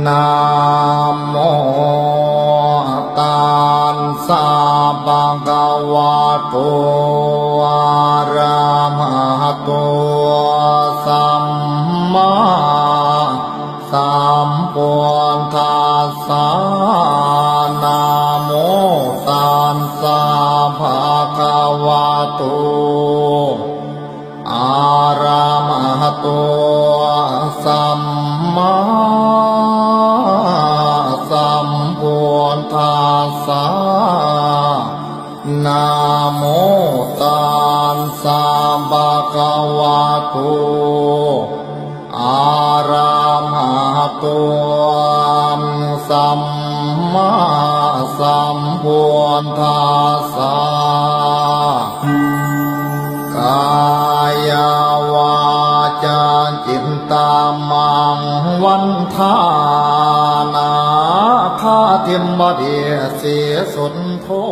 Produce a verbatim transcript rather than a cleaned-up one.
Namo tassa bhagavato arahato sammāsambuddhassa. Namo tassa bhagavato arahato sammāsambuddhassa. Namo tassa bhagavato arahato sammāsambuddhassa. Kāyavācācittamaṃ vandānaṃ khatiṃ vadesi suddho